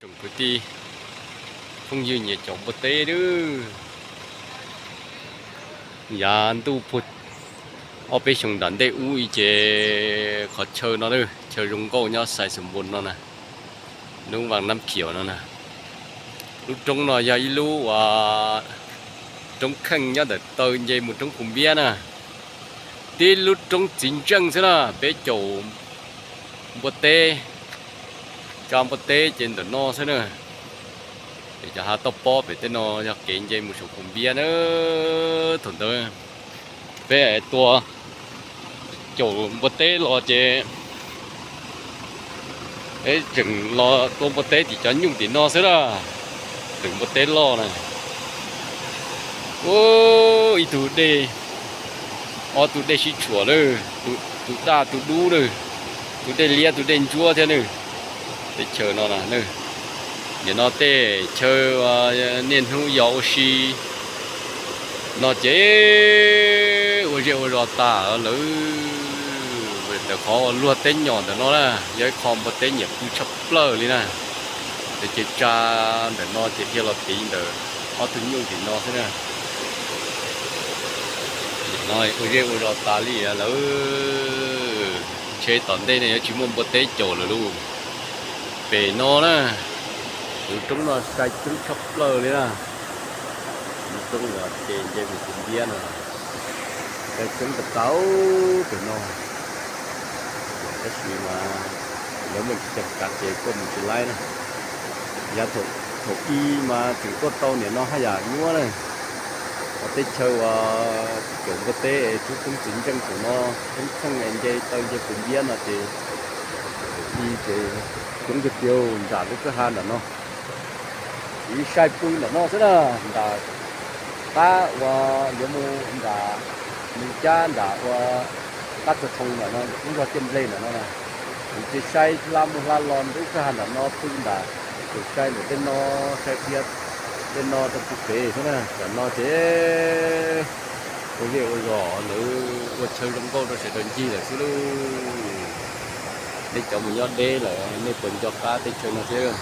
Kwv tij phooj ywg nyiam caum npua teb lawm. Yav ntuj puag ob peb xyoos nram ntej ub ces qhov chaw no, chaw zoo nkauj nyob Xais Xus Npus no na, hnub Vaj Nab Khiaum no na. Lub roob no yog ib lub uas roob kheej nyob ntawm taw nce mus roob Phu Npiab na. Tib lub roob txiv ntseej xwb na, peb caum npua teb, tso npua teb ces ntawm no xwb na. Ces cov hav toj pob pem tej no yog kev nce mus saum Phu Npiab na. Thaum ntawd peb tua caum npua teb los ces peb tseem los tua npua teb tim cov nyuj tim no xwb na. Tseem npua teb loj na. Ub, ib tug dej, ob tug dej sib tshuam lawm, tus daj tus dub lawm, tus dej liab tus dej ntsuab thiab na. Teb chaws no na, nim no tej chaw niaj hnub yos ua si no ces ua zej ua zos tas lawm. Ntawm qhov luag teb nyom ntawm no na, yog ib qho npua teb nyiam pw tshaj plaws li na. Ces tsa ntawm no ces dhia los tiv ntawm ob tug nyuj tim no xwb na. Nim no ua zej ua zos tas li lawm, ntshe tom ntej no yuav tsis muaj npua teb caum lawm lauj. Pem no na, lub roob no sai tseeb tshaj plaws li na. Lub roob uas ces nce mus Phu Npiab no, sai tseeb tas tas pem no. Tab sis mas lawv muaj tsis cov kav ces tuaj mus tsis laib na. Yav thaum i mas tseem tuaj tau nim no haj yam nyuaj na. Cov teb chaws uas caum npua teb es rub roob txiv ntseej saum no, roob kheej es nce taw nce Phu Npiab no ces thaum i ces coob tiag tiag nram lub kwj ha ntawm no. Kuv ib saib pw ntawm no xwb na, nram qab uas yuav mus nram, mus cab nram ua qab txog thoo ntawm no, lub zog ciaj nplej ntawm no na. Kuv ces saib hla mus hla los ntawm kwj ha ntawm no pw nram, kuv saib ntawm tej no, saib dhia tej no rau pem xwb na. Ntawm no ces ua zej ua zos lawv ua chaw zoo nkauj rau sawv daws ncig lawm xwb lauj. Nej cov mus nyob deb lawm nej puas nco qab tej chaw no thiab?